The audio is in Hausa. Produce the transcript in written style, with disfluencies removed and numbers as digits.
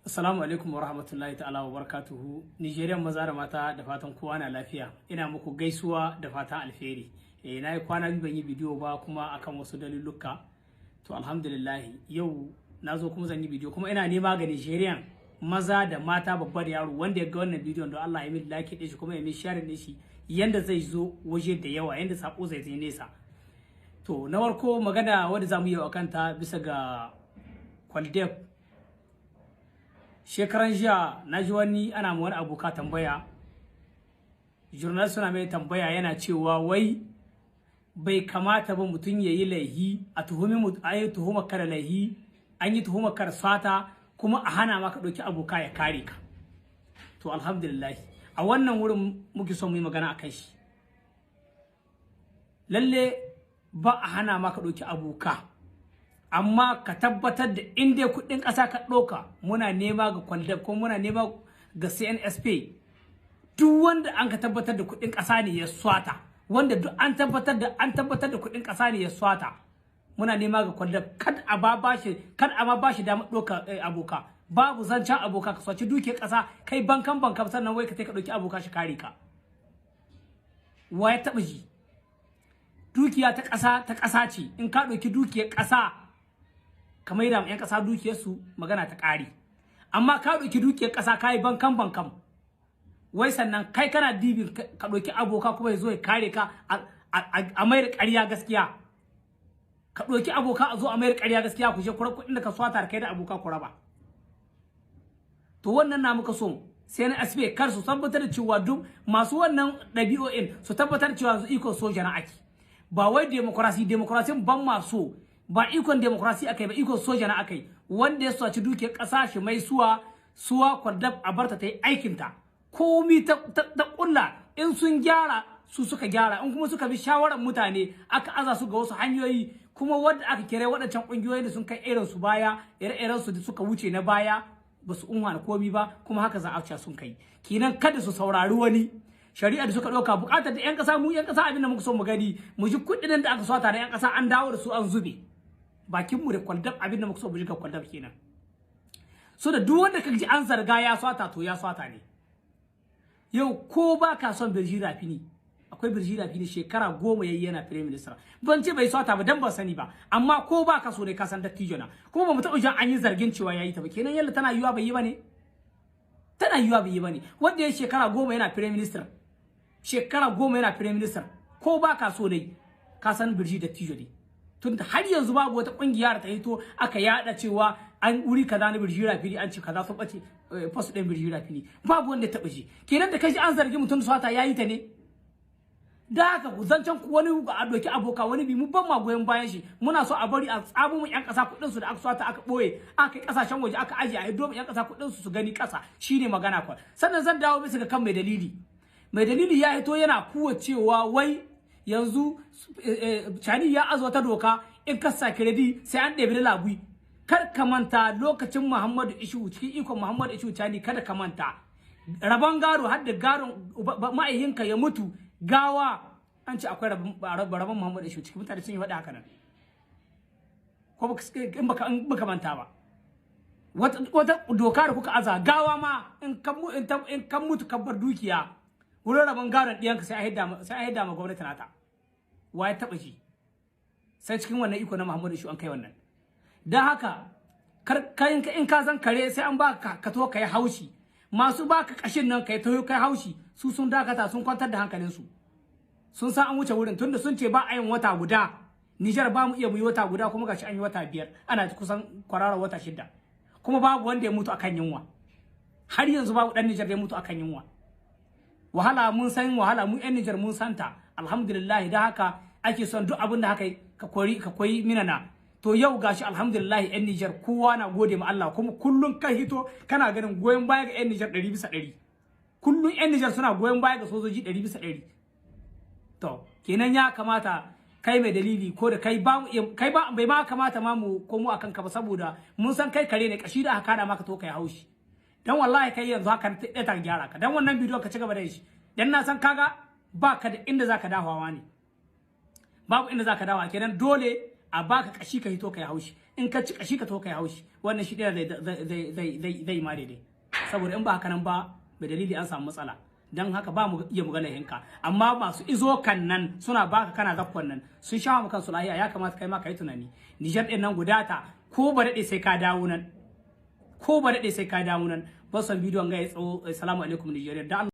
Assalamu alaikum wa rahmatullahi ta'ala wa barakatuhu. Nigerian maza da mata, da fatan kowa na lafiya. Ina muku gaisuwa da fatan alheri. Na yi kwana 2 ban yi bidiyo ba kuma akan wasu dalilukka. To alhamdulillah, yau na zo kuma zan yi bidiyo, kuma ina nema ga Nigerian maza da mata, babba da yaro, wanda ya ga wannan bidiyon, don Allah ya min like ɗin shi kuma ya min share ɗin shi yanda zai zo waje da yawa, yanda sako zai je nesa. To na farko, magana wadda za mu yi akan ta bisa ga Kwaldep. Shekaran jiya na ji wani ana ma wani aboka tambaya, journalist suna mai tambaya, yana cewa wai bai kamata ba mutum ya yi laihi a tuhumi, a yi tuhumar kar laihi, an yi tuhumar kar sata, kuma a hana maka ɗauki aboka ya kare ka. To alhamdulillah, a wannan wurin muke son mu yi magana akan shi. Lalle ba a hana maka ɗauki aboka, amma ka tabbatar da in dai kuɗin ƙasa ka ɗauka, muna nema ga Kwaldab ko muna nema ga CNSP, duk wanda an ka tabbatar da kuɗin ƙasa ne ya swata, wanda duk an tabbatar da kuɗin ƙasa ne ya swata, muna nema ga Kwaldab kad a ba bashi, kad a ma bashi damar ɗauka aboka. Babu zancen aboka. Ka swaci dukiyar ƙasa kai bankan bankan, sannan wai ka ka ɗauki aboka shi kare ka. Wa ya taɓa ji? Dukiya ta ƙasa ta ƙasa ce. In ka ɗauki dukiyar ƙasa, ka maida ma 'yan ƙasa dukiyarsu, magana ta ƙare. Amma ka ɗauki dukiyar ƙasa ka yi bankan bankan, wai sannan kai kana dibin ka ɗauki aboka kuma ya zo ya kare ka, a mai da ƙarya gaskiya. Ka ɗauki aboka, a zo a mai da ƙarya gaskiya, ku je kuɗin da ka swata da kai da aboka ku raba. To wannan na muka so sai na asbe kar su tabbatar da cewa duk masu wannan ɗabi'o'in su tabbatar cewa yanzu ikon soja na ake, ba wai demokrasi. Demokrasi ban maso ba, ikon demokrasi akai ba, ikon soja na akai. Wanda ya saci dukiyar ƙasa shi mai suwa suwa. Kwaldab a barta ta yi aikinta, komi ta kulla. In sun gyara, su suka gyara. In kuma suka bi shawarar mutane aka aza su ga wasu hanyoyi kuma wadda aka kere waɗancan ƙungiyoyi da sun kai irin su baya, ire-iren su da suka wuce na baya, ba su unwa komi ba, kuma haka za a ce sun kai. Kenan kada su saurari wani shari'a da suka ɗauka. Buƙatar da 'yan ƙasa, mu 'yan ƙasa, abin da muka so mu gani, mu ji kuɗin da aka swata na 'yan ƙasa an dawo da su an zube. Bakin mu da Kwaldab, abin da muka so mu ji ga Kwaldab kenan. So da duk wanda ka ji an zarga ya swata, to ya swata ne. Yau ko ba ka son Birji Rafini, akwai Birji Rafini, shekara 10 yayi yana prime minister. Ban ce bai swata ba dan ban sani ba, amma ko ba ka so ne, ka san dattijo na, kuma ba mu taɓa jin an yi zargin cewa yayi ta ba. Kenan yalla tana yiwa bai yi ba ne, tana yiwa bai yi ba ne. Wanda ya shekara 10 yana prime minister, shekara 10 yana prime minister, ko ba ka so dai ka san Birji dattijo ne. Tunda har yanzu babu wata kungiya da ta hito aka yada cewa an wuri kaza na Birji Rafini an ce kaza sun bace, poste din Birji Rafini, babu wanda ya taba ji. Kenan da kaji an zargi mutum swata, yayi ta ne. Da haka zancen wani a doki aboka wani bi, mu ban ma goyon bayan shi. Muna so a bari a tsabo mu yan kasa kudin su da aka swata, aka boye, aka kai kasashen waje aka aje, a yi yan kasa kudin su, su gani kasa. Shine magana kwa. Sannan zan dawo bisa ga kan mai dalili. Mai dalili ya hito yana kuwa cewa wai yanzu Tchiani ya azo wata doka, in ka sa crédit sai an ɗebi labui. Kar ka manta lokacin Muhammadu Isuhu, cikin ikon Muhammadu Isuhu Tchiani, kada ka manta rabon gado, har da gadon ma'aihinka ya mutu gawa, an ce akwai rabon Muhammadu Isuhu cikin mutane sun yi faɗi haka nan. Ko in baka manta ba, wata doka da kuka aza, gawa ma in kan mutu ka bar dukiya, wurin rabon gadon ɗiyanka sai a hidda ma gwamnati nata. Wa ya taɓa shi? Sai cikin wannan iko na Muhammadu Isuhu an kai wannan. Don haka in ka san kare sai an baka ka to kai haushi, masu baka kashin nan kai to kai haushi, su sun dakata, sun kwantar da hankalinsu, sun san an wuce wurin, tunda sun ce ba a yin wata guda Nijar, ba mu iya mu yi wata guda, kuma gashi an yi wata 5, ana kusan kwarara wata 6, kuma babu wanda ya mutu akan yunwa. Har yanzu babu dan Nijar da ya mutu akan yunwa. Wahala mun san wahala, mu yan Nijar mun santa, alhamdulillah. Da haka ake son duk abin da haka ka kori ka koyi minana. To yau gashi alhamdulillah, yan Nijar kowa na gode ma Allah, kuma kullun kai hito kana ganin goyon baya ga yan Nijar 100%. Kullun yan Nijar suna goyon baya ga sojoji 100%. To kenan ya kamata kai mai dalili ko da kai ba kai ba, bai ma kamata ma mu komo akan ka ba, saboda mun san kai kare ne, kashi da aka kada maka to kai haushi. Dan wallahi kai yanzu haka ta ta gyara ka, dan wannan bidiyon ka ci gaba da shi, dan na san kaga baka da inda zaka dawowa ne, babu inda zaka dawo. Kenan dole A baka kashi ka hito kai haushi. In ka ci kashi ka to kai haushi. Wannan shi ɗaya zai ma daidai, saboda in ba haka nan ba, bai dalili an samu matsala. Don haka ba mu iya mu hinka, amma masu izo kan nan suna baka kana zakkon nan sun sha mu kansu lahiya. Ya kamata kai ma ka yi tunani. Nijar ɗin nan gudata, ko ba daɗe sai ka dawo nan, ko ba daɗe sai ka dawo nan. Ba son bidiyon ga ya tsawo. Assalamu alaikum, Nigeria da.